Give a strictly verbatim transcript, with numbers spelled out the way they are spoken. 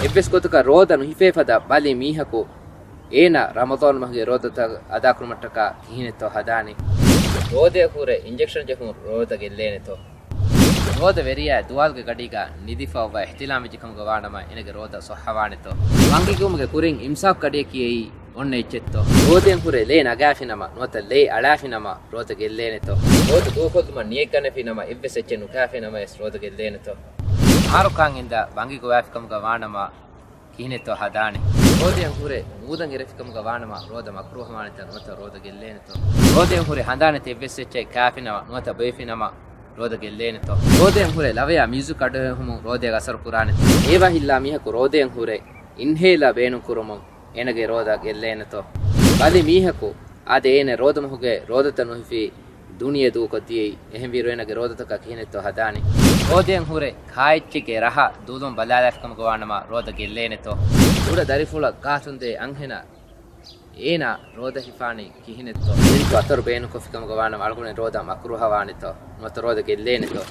އެއްވެސް ގޮތަކަށް ރޯދަ ނުހިފޭ ފަދަ ބަލި މީހަކު އޭނާ ރަމަޟާން މަހުގެ ރޯދަތައް އަދާކުރުމަށްޓަކާ ކިހިނެއްތޯ ހަދާނެ؟ ރޯދަޔަށް ހުރެ އިންޖެކްޝަން ޖެހުން ރޯދަ ގެއްލޭނެތޯ؟ ރޯދަ ވެރިޔާ ދުވާލުގެ ގަޑީގަ ނިދިފަ އޮއްވާ އިޙްތިލާމް ވެއްޖެ ކަމުގަ ވާނަމަ އޭނަގެ ރޯދަ ޞައްޙަވާނެތޯ؟ ވަންގިގުމުގެ ކުރިން އިމްސާކް ގަޑިއަކީ އެއީ އޮންނަ އެއްޗެއްތޯ؟ ރޯދަޔަށް ހުރެ ލޭ ނަގާފިނަމަ ނުވަތަ ލޭ އަޅާފިނަމަ ރޯދަ ގެއްލޭނެތޯ؟ ރޯދަ ދޫކޮށްލުމަށް ނިޔަތް ގަނެފިނަމަ އެއްވެސް އެއްޗެއް ނުކާފިނަމަވެސް ރޯދަ ގެއްލޭނެތޯ؟ މާރުކާން އިންދާ ވަންގި ގޮވާފި ކަމުގަ ވާނަމަ ކިހިނެއްތޯ ހަދާނެ؟ ރޯދަޔަށް ހުރެ މޫދަށް އެރެފި ކަމުގަ ވާނަމަ ރޯދަ މަކްރޫހަވާނެތަ ނުވަތަ ރޯދަ ގެއްލޭނެތޯ؟ ރޯދަޔަށް ހުރެ ހަނދާނެތި އެއްވެސް އެއްޗެއް ކާފިނަމަ ނުވަތަ ބޮއެފިނަމަ ރޯދަ ގެއްލޭނެތޯ؟ ރޯދަޔަށް ހުރެ ލަވަޔާ މިއުޒިކް އަޑުއެހުމުން ރޯދަޔަށް އަސަރު ކުރާނެތޯ؟ އެވާހިއްލާ މީހަކު ރޯދަޔަށް ހުރެ އިންހޭލާ ބޭނުންކުރުމުން އޭނަގެ ރޯދަ ގެއްލޭނެތޯ؟ ބަލި މީހަކު އާދެ އޭނަ ރޯދަމަހުގެ ރޯދަތައް ނުހިފި ދުނިޔެ ދޫކޮށްދިޔައީ. އެހެންވީރު އޭނަގެ ރޯދަތަކަށް ކިހިނެއްތޯ ހަދާނީ؟ ރޯދަޔަށް ހުރެ ކާއެއްޗެއްގެ ރަހަ ދޫލުން ބަލާލާފިކަމުގަ ވާނަމަ ރޯދަ ގެއްލޭނެތޯ؟ ކުޑަ ދަރިފުޅަށް ގާތުންދޭ އަންހެނަށް އޭނާ ރޯދަ ހިފާނީ ކިހިނެއްތޯ؟ މިންތު އަތޮރު ބޭނުންކޮށްފިކަމުގަ ވާނަމަ އަޅުގަނޑު ރޯދަ މަކްރޫހަވާނެތޯ؟ ނުވަތަ ރޯދަ ގެއްލޭނެތޯ؟